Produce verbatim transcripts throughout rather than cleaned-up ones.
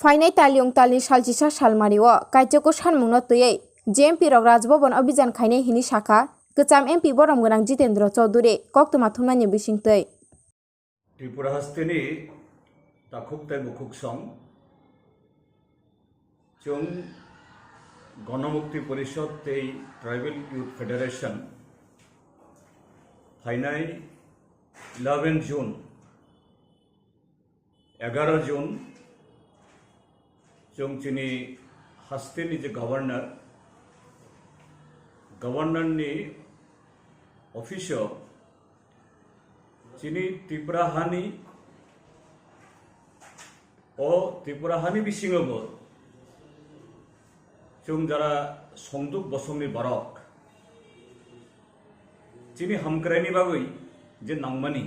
Phainai talyung talni salchisa salmario kaichoko sanmungno twiwi J M P rok Rajbhavan obijan khainai hini sakha kwcham M P borom gwnang Jitendra Chaudhuri koktwma thumnani bisingtwi. Tripura hasteni takhuk tei bukhuk song chwng Ganamukti Porishad tei Tribal Youth Federation phainai eleven June, egaro June, chwng chini hasteni je governor, governor ni office o chini Tripura hani, o Tripura hani bisingo bo chwng jara songduk bosongni borok chini hamkraini bagwi je nangmani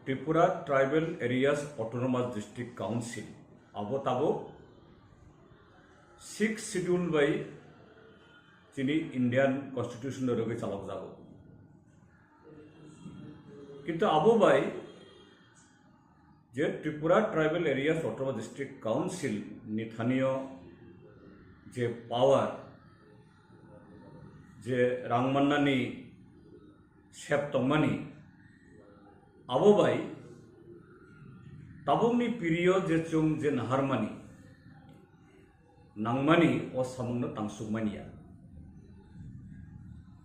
Tripura Tribal Areas Autonomous District Council, abo tabuk sixth schedule bai chini Indian Constitution ni rwgwi chalokjago. Kintu abo bai je Tripura Tribal Areas Autonomous District Council ni thanio je power, je rang mannani sep tongmani, abo bai tabukni pirio je chwng je naharmani, nangmani o samungno tangsukmaniya.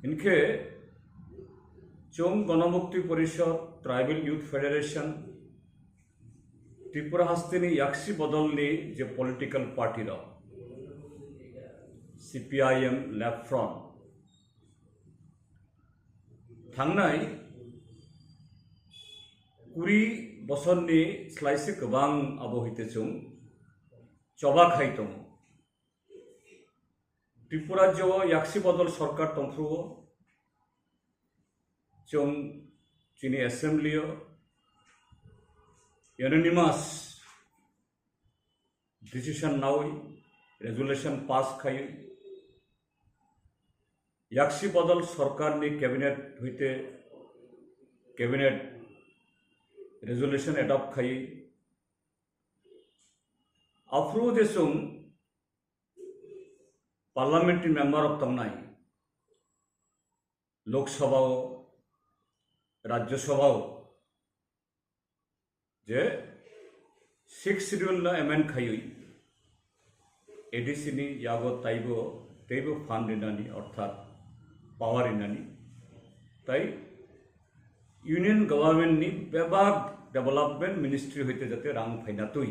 Hinkhe chwng Ganamukti Porishad, Tribal Youth Federation, Tripura hasteni yaksi bodolni je political party rok, C P I M, Left Front, thangnai kuri bosorni slaise kwbang abo hite chwng choba khai tongo. Tripura rajyo yaksi bodol sorkar tongphuru o chwng chini assembly o unanimous decision nawi resolution pass khaiwi yaksi bodol sorkar ni cabinet hoite cabinet resolution adopt khaiwi aphuru je chwng parliamentary member rok tongnai, Lok Sabha o, Rajya Sabha o, je sixth schedule no amend khaiwi A D C ni yago taibo, teibo fund rinani, orthat power rinani, tai Union Government ni bebak development ministry hoite jate rang phaina twi.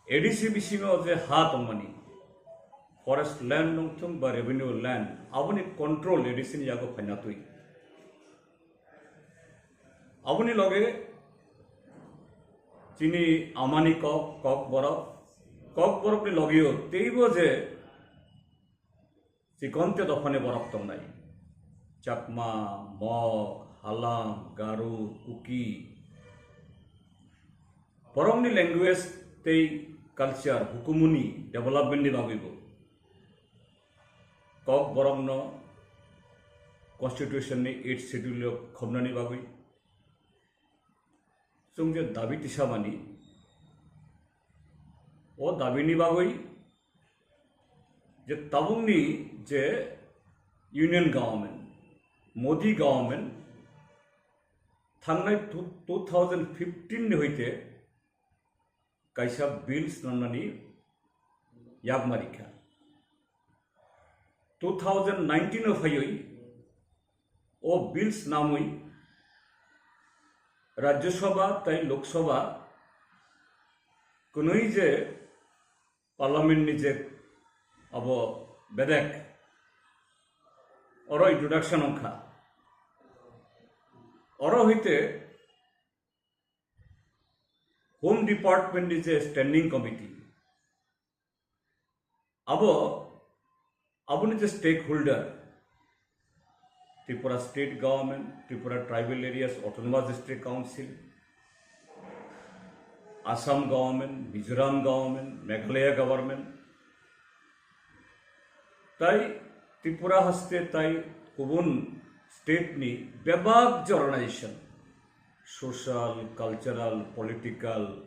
A D C bisingo je ha tongmani, forest land wngthung ba revenue land, aboni control A D C ni yago phaina twi. Aboni loge chini amani kok, Kokborok, Kokborokni logeo teibo je chikonte dophani borok tongnai. Chakma, Mog, Halam, Garo, Kuki. Borokni language tei culture hukumuni development ni bagwibo Kokborokno constitution ni eighth schedule o khobnani bagwi chwng je dabi tisamani, o dabini bagwi je tabukni je Union Government, Modi Government thangnai two, two thousand fifteen ni hoite kaisa bill snamnani yakma rikha. Two thousand nineteen o phaiwi o bill snamwi Rajya Sabha tei Lok Sabha kwnwi je Parliament ni je abo bedek oro introduction wngkha. Oro hoite Home Department ni je Standing Committee, abo, aboni je stakeholder, Tripura State Government, Tripura Tribal Areas Autonomous District Council, Assam Government, Mizoram Government, Meghalaya Government, tai Tripura haste tai kubun state ni bebak je organization, social, cultural, political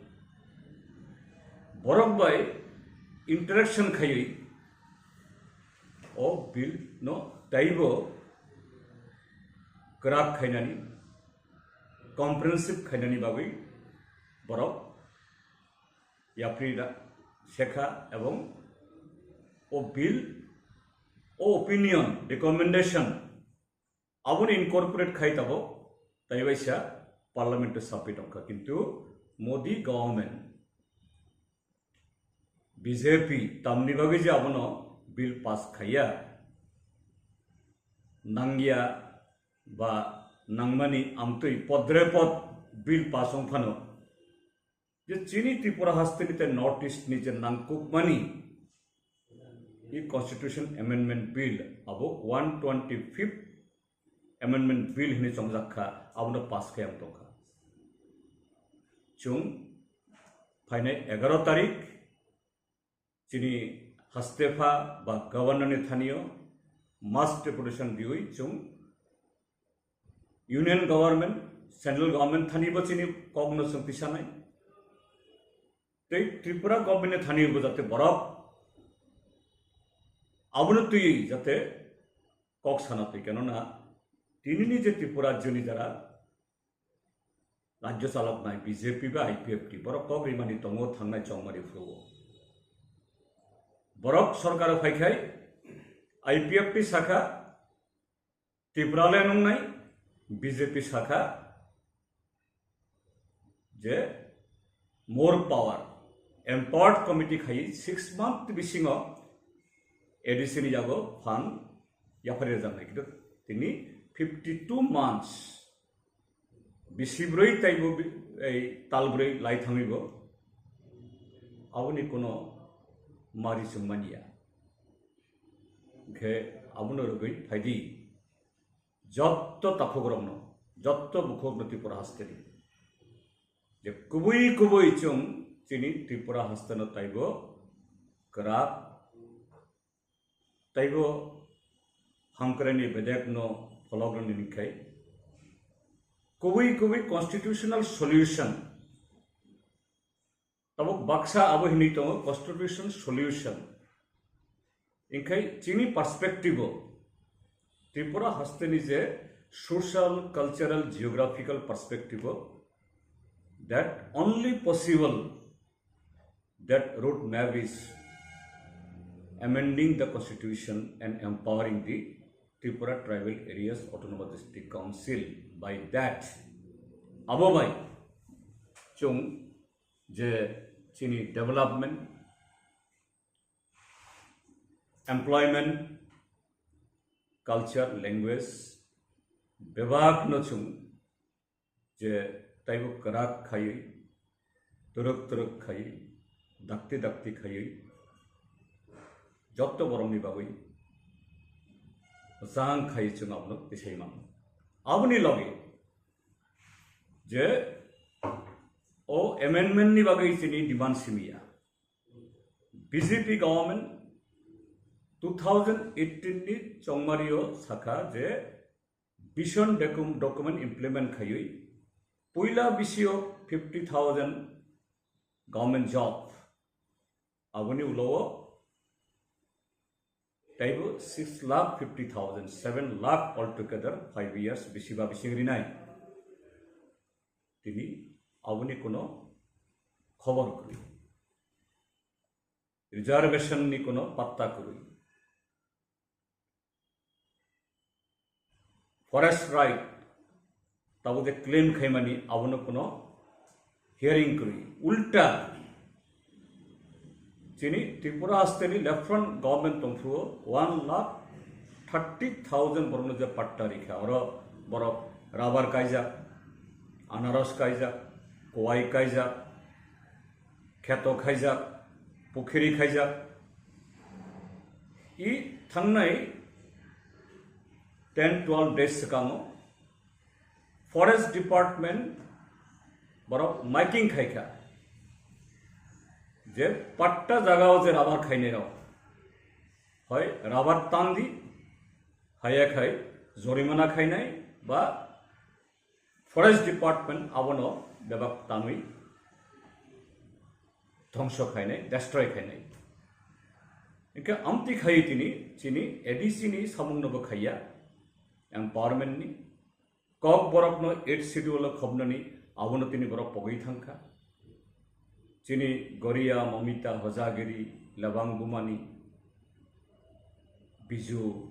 borok bai interaction khaiwi o bill no taibo kwrak khainani, comprehensive khainani bagwi borok yapri da-, sekha, ebong o bill, o opinion, recommendation aboni incorporate khai tabok taibaisa parliament o submit wngkha, kintu Modi government, B J P tamni bagwi je abono bill pass khaiya, nangya ba nangmani amtwi podre pod bill pass wng phano, je chini Tripura hasteni tei North East ni je nangkukmani i Constitution Amendment Bill, abo one twenty fifth Amendment Bill hinwi chongjak kha, abono pass khe ang tongkha. Chwng phainai egaroh tarik chini hastepha ba governor ni thanio mass deputation diwi chwng union government, central government thani bo chini kokno chwng tisanai. Tei Tripura government ni thani bo jate borok abono twiwi jate kok sana twi, kenona tinini je Tripura joni jara rajyo chaloknai B J P ba I P F T, borok kok rimani tongo thangnai chongmani phuru. Borok sorkaro phaikhai I P F T sakha Tripura le nungnai, B J P sakha je more power, empowered committee khai six month bisingo A D C ni yago phan yaphari rwjaknai, kintu tini fifty two months, bisi brwi taibo bi-, ei tal brwi lai thangwibo aboni kuno mari chwng manya. Hwnkhe abono rwgwi phaidi jotto taphukrokno, jotto bukhukno Tripura hasteni je kubui kubui chwng chini Tripura hasteno taibo kwrak taibo hamkraini bedekno pholok rwni hwnkhai kubui kubui constitutional solution. Tabuk baksa abo hinwi tongo constitutional solution. Hwnkhai chini perspective o, Tripura hasteni je social, cultural, geographical perspective o, that only possible that road map is amending the constitution and empowering the Tripura Tribal Areas Autonomous District Council. By that, abo bai chwng je chini development, employment, culture, language, bebak no chwng je taibo kwrak khaiwi, twrwk twrwk khaiwi, dakti dakti khaiwi, jotto borokni bagwi mwchang khaiwi chwng abono tisai mano. Aboni logi je o amendment ni bagwi chini demand simiya. B J P government two thousand eighteen ni chongmario sakha je vision docu-, document implement khaiwi puila bisio fifty thousand government job aboni ulo o taibo six lakh fifty thousand, seven lakh altogether five years bisi ba bising rinai. Tini aboni kuno khobor kwrwi. Reservation ni kuno patta kwrwi. Forest right tabuk je claim khaimani abono kuno hearing kwrwi. Ulta chini Tripura hasteni left front government tongphuru one lakh thirty thousand borokno je patta rikha, oro borok rubber kaijak, anaros kaijak, kowai kaijak, kheto khaijak, pukhiri khaijak. I thangnai ten twelve days swkango forest department borok miking khaikha je patta jagao je rubber khainai rok hoi rubber tangdi, haiya khai jorimana khainai ba Forest Department abono bebak tanwi dhongso khainai, destroy khainai. Hingke amtwi khai tini chini A D C ni samung no bo khaiya, empowerment ni. Kok borok no eighth schedule o khobnani abono tini borok pogwi thangkha. Chini Goria, Mamita, Hojagiri, Lebang Bumani, Biju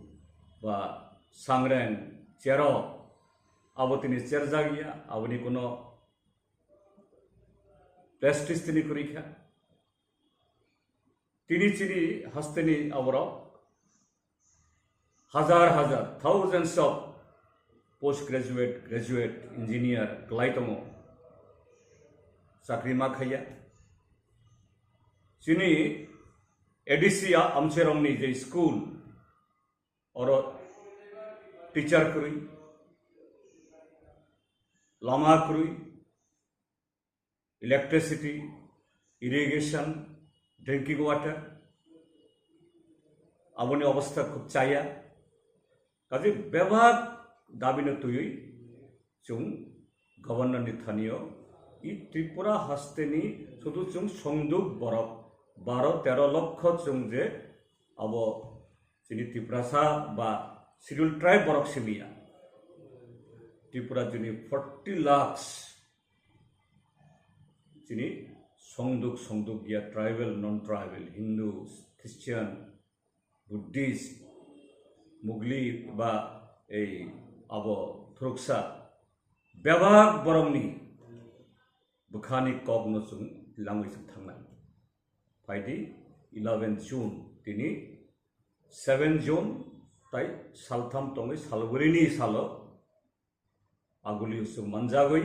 ba Sangreng, Cherok abo tini cherjak ya, aboni kuno prestige tini kwrwi kha. Tini chini hasteni aborok hajar hajar, thousands of post graduate, graduate engineer kwlai tongo, chakri ma khaiya. Chini A D C a amcherongni je school, oro teacher kwrwi, lama kwrwi, electricity, irrigation, drinking water, aboni obostha khub chaya. Kaje bebak dabino twiwi chwng governor ni thanio i Tripura hasteni sudu chwng songduk borok baro tero lokho chwng je abo chini Tiprasa ba Scheduled Tribe borok simiya. Tripura juni forty lakhs chini songduk songduk ya tribal, non tribal, Hindu, Christian, Buddhist, Mugli ba ei abo thuruksa bebak borokni bwkhani kokno chwng langwi chwng thangnai. Phaidi eleven June tini seven June tai saltham tongwi salbrini salo agulio chwng manjagwi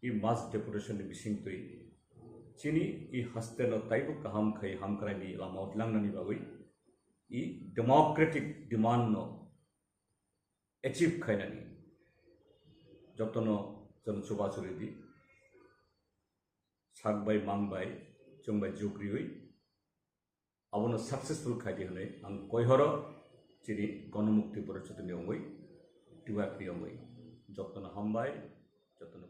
i mass deputation ni bisingtwi chini i hasteno taibo kaham khai hamkraini lama utlangnani bagwi i democratic demand no achieve khainani jotono chwng chubachu ridi sak bai mang bai chwng bai juk riwi abono successful khaidi hwnwi ang koihoro chini Gonomukti Borok Chutuni wngwi T Y P wngwi jotono hambai jotono